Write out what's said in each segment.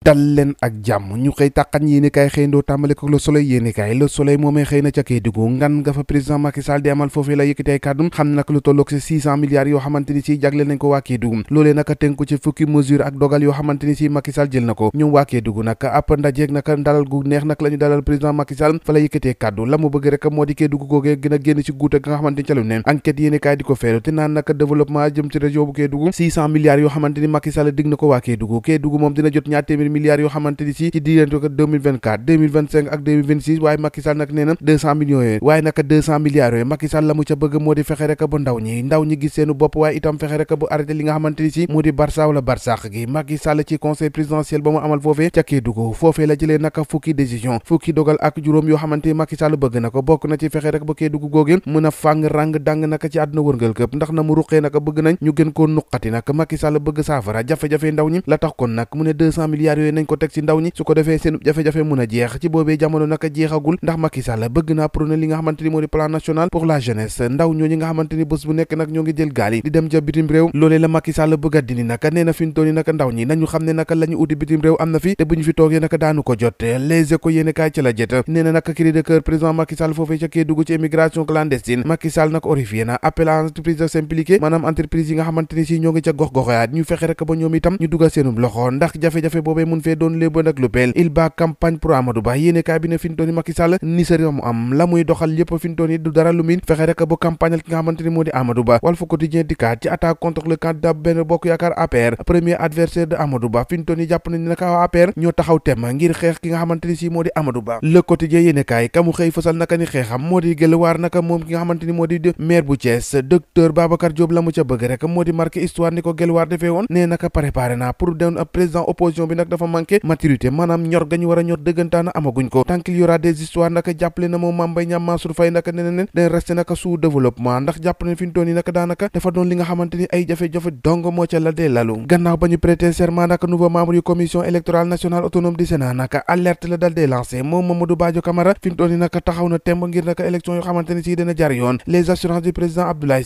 dal leen ak jàmm ñu xëy tàqan yéenekaay xëyndoo tàmbale ko Le Soleil yéenekaay Le Soleil moomee xëy na ca Kédougou ngan nga fa président Macky Sall di amal foofee la yëkkati ay kàddum xam ne nag lu tolloog si 600 milliards yoo xamante ni si jagleel nañ ko waa Kédougou loolee naka tënku ci fukki mesure ak dogal yoo xamante ni si Macky Sall jël na ko ñoom waa Kédougou nag ab ndajeeg naka dalal gu neex nag la ñu dalal président Macky Sall fa la yëkkatee kàddu la mu bëgg rek moo di Kédougou googee gën a génn si guuta nga xamante ni ca lu ne enquête yéenekaay di ko feelu te naan naka développement jëm ci région bu Kédougou 600 milliards yoo xamante ni Macky Sall dig na ko waa Kédougou moom dina jot ñaar téeméer milliards yoo xamante ni ci diggante ko 2024 2025 ak 2026 waaye Macky Sall nag nee na 200 millions yooyu waaye naka 200 milliards yooyu Macky Sall la mu ca bëgg moo di fexe rek bu ndaw ñi gis seenu bopp waaye itam fexe rek bu arrêté li nga xamante ni ci moo di Barça wala Barsaq gi Macky Sall ci conseil présidentiel ba mu amal foofee ca Kédougou foofee la jëlee naka fukki décision fukki dogal ak juróom yoo xamante ni Macky Sall bëgg na ko bokk na ci fexe rek ba Kédougou googu mën a fàng rang dang naka ci àdduna wërngal këpp ndax na mu ruqee naka bëgg nañ ñu gën koo nuqati nag Macky Sall bëgg saafara jafe-jafe ndaw ñi la tax kon nag mu ne 200 milliards yooyu nañ ko teg ci ndaw ñi su ko defee seen jafe-jafe mun a jeex ci boobee jamono naka jeexagul ndax Macky Sall bëgg naa prôné li nga xamante ni moo di plan national pour la jeunesse ndaw ñooñu nga xamante ni bés bu nekk nag ñoo ngi jël gaal yi di dem ca bitim réew loolee la Macky Sall bëgg a dindi naka nee na fi ñu toll naka ndaw ñi nañu xam ne naka la ñu uti bitim réew am na fi te bu ñu fi toogee naka daanu ko jot Les Échos yéene kaay ci la jet nee na naka cri de cœur président Macky Sall foofee ca Kédougou ci immigration clandestine Macky Sall nag horrifié na appel à entreprise de s'impliquer maanaam entreprise yi nga xamante ni si ñoo ngi ca gox-goxaat ñu fexe rek ba ñoom itam ñu dugal seenum loxo ndax jafe-jafe boobee mun fee doon léeba nag lu peel il bat campagne pour Amadou Ba yéene kaay bi ne fintooni Macky Sall ni sa réew mu am la muy doxal yépp fintooni du dara lu min fexe rek ba campagnal ki nga xamante ni moo di Amadou Ba Walf Quotidien dikkaat ci attaque contre le candidat Benno Bokk Yaakaar APR premier adversaire de Amadou Ba fintooni jàpp nañ naka waa APR ñoo taxaw tem ngir xeex ki nga xamante ni si moo di Amadou Ba Le Quotidien yéene kaay ka mu xëy fësal naka ni xeexam moo di Guelwaar naka moom ki nga xamante ni moo di maire bu Thiès docteur Babacar Diop la mu ca bëgg rek moo di marqué histoire ni ko Guelwaar defee woon nee naka préparé na pour doon président opposition bi nag dafa manqué maturité maanaam ñor ga ñu war a ñor dëggantaan amaguñ ko tant qu'il y aura des histoires naka jàppale na moom Mame Mbaye Niang Mansour Faye naka nee na dañ resté naka sous développement ndax jàpp na fi ñu toon yi naka daanaka dafa doon li nga xamante ni ay jafe-jafe dong moo ca la dee lalu gannaaw ba ñu prêter serment naka nouveau membre yu commission électorale nationale autonome du Sénat naka alerte la dal dee lancé moom Mamadou Badio Camara fi ñu toon yi naka taxaw na temb ngir naka élection yoo xamante ni si dina jar yoon les assurances du président Abdoulaye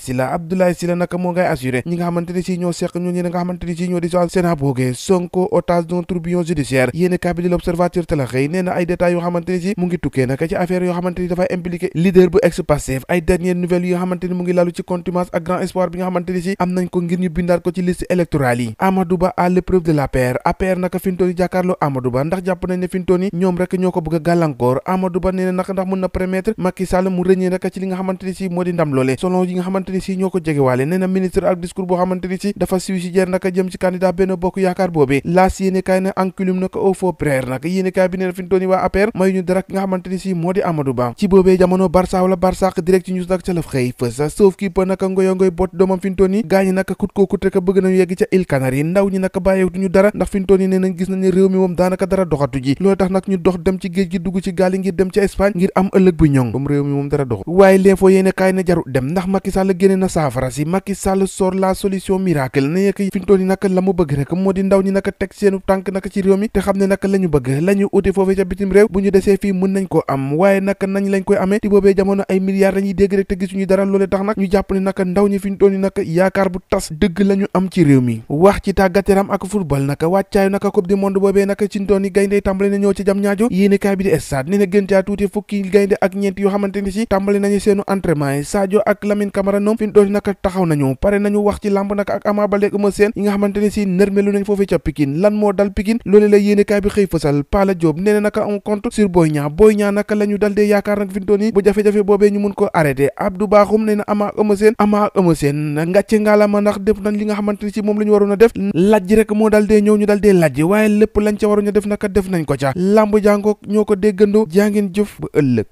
Sylla naka moo ngay assuré ñi nga xamante ni si ñoo seq ñoo ñi nga xamante ni si ñoo di sa Sénat boogee Sonko otage d'un tourbillon judiciaire yéeni kabi di l'observateur te la xëy nee na ay détails yoo xamante ni si mu ngi tukkee naka ci affaire yoo xamante ni dafay impliqué leader bu ex-Pastef ay dernières nouvelles yi nga xamante ni mu ngi lalu ci contumace ak grand espoir bi nga xamante ni si am nañ ko ngir ñu bindaat ko ci liste électorale yi Amadou Ba à l'épreuve de l'APR naka fintooni jàkkaarloo Amadou Ba ndax jàpp nañ ne fintooni ñoom rek ñoo ko bëgg a gàllankoor Amadou Ba nee na naka ndax mën na permettre Macky Sall mu rëñee naka ci li nga xamante ni si moo di ndam loole selon yi nga xamante ni si ñoo ko jegewaale nee na ministre ak discours boo xamante ni si dafa suicidaire naka jëm ci candidat Benno Bokk Yaakaar boobee laas yéene kaay na enculum naka au faux frère naka yéene kaay bi nee na fintooni waa APR may ñu dara ki nga xamante ni si moo di Amadou Ba ci boobee jamono Barça wala Barsaq direct ci news nag ca la xëy fës sauf kii pa naka ngoy boot doomam fintooni gaañi naka kut koo kut rek bëgg nañu yegg ca Îles Canaries ndaw ñi naka bàyyeetuñu dara ndax fintooni nee nañ gis nañ ne réew mi moom daanaka dara doxatu ji loolu tax nag ñu dox dem ci géej gi dugg ci gaal yi ngir dem ca Espagne ngir am ëllëg bu ñoŋ comme réew mi moom dara doxatu waaye l'info yéene kaay na jaru dem ndax Macky Sall génne na saafara si Macky Sall sort la solution miracle ne yekk fintooni naka la mu bëgg rek moo di ndaw ñi naka teg seenu tànk naka ci réew mi te xam ne naka la ñu bëgg la ñu uti foofee ca bitim réew bu ñu desee fii mën nañ ko am waaye naka nañ lañ koy amee ti boobee jamono ay milliards lañuy dégg rek te gisuñu dara loolee tax nag ñu jàpp ne naka ndaw ñi fintooni naka yaakaar bu tas dëgg la ñu am ci réew mi wax ci tàggat yaram ak football naka wàccaayu naka coupe du monde boobee naka ci ntooni gaynde tàmbale na ñëw ci jam ñaajo yéene kaay bi di stade ne na gën caa tuuti fukki gaynde ak ñeent yoo xamante ni si tàmbale nañu seenu entraînement yi Sadio ak Lamine Camara ñoom fintooni naka taxaw nañu pare nañu wax ci lamb naka ak Ama Baldé ak Eumeu Sène yi nga xamante ni si nërmelu nañ foofee ca Pikine lan moo dal Pikine loolu la yéene kaay bi xëy fësal Pala Diop nee na naka on compte sur Boy Niang naka la ñu dal dee yaakaar nag fintooni bu jafe-jafe boobee ñu mun ko arrêté Abdou Bakhoum nee na Ama ak Eumeu Sène ngàcce ngaalama ndax def nañ li nga xamante ni si moom la ñu waroon a def lajj rek moo dal dee ñëw ñu dal dee lajj waaye lépp lañ ca waroon a def naka def nañ ko ca lamb jàngook ñoo ko déggandoo jàngeen jëf ba ëllëg